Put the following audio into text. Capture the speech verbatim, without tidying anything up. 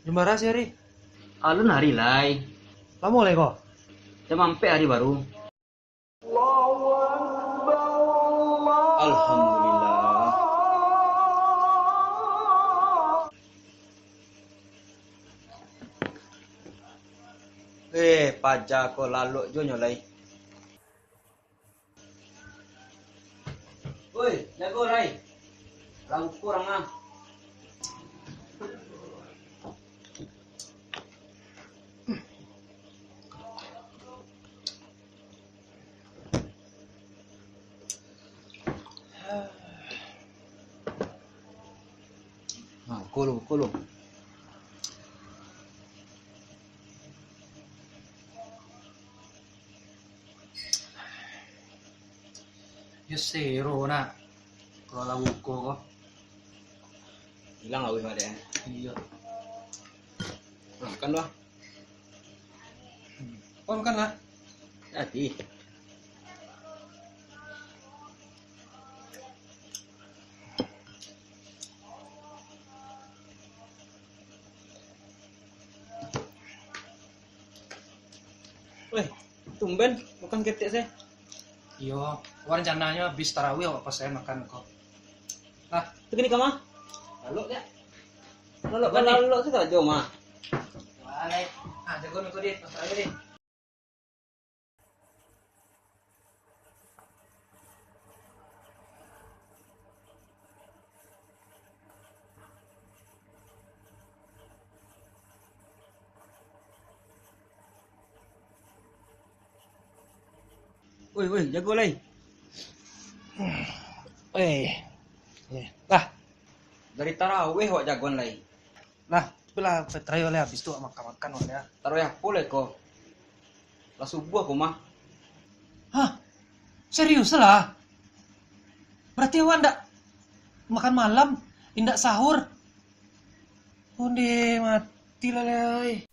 Bara sih hari? Alun hari lai. Lamo lai ko? Jam ampek hari baru. Alhamdulillah. Eh, paja ko lalok jo nyo lai. Oi, jago lai. Lah buko urang ah. Ha, buko lu, buko lu. Yo sero nak. Kalau lah buko ko. Ilang awih mak dek. Iyo. Nah, makan lah. Kau makan lah. Jadi. Weh, tumben makan ketek se. Iyo, wak rencananyo abih tarawih awak pas makan ko. Lah, tu kini ka mah? Lalok, Cak. Lalok, kan, lalok sarajo, mah. Walek. Ah, jago nunggu di, pas tarawih di. Woi, woi, jago lai. Eh. Eh. Lah. Dari tarawih awak jagoan lai. Lah, tapi lah, tarawih lah, habis tu makan-makan wak ya. Tarawih apo lai ko? Lah subuah ko mah. Hah? Serius lah? Berarti awak ndak makan malam, indak sahur? Onde mati lah lai.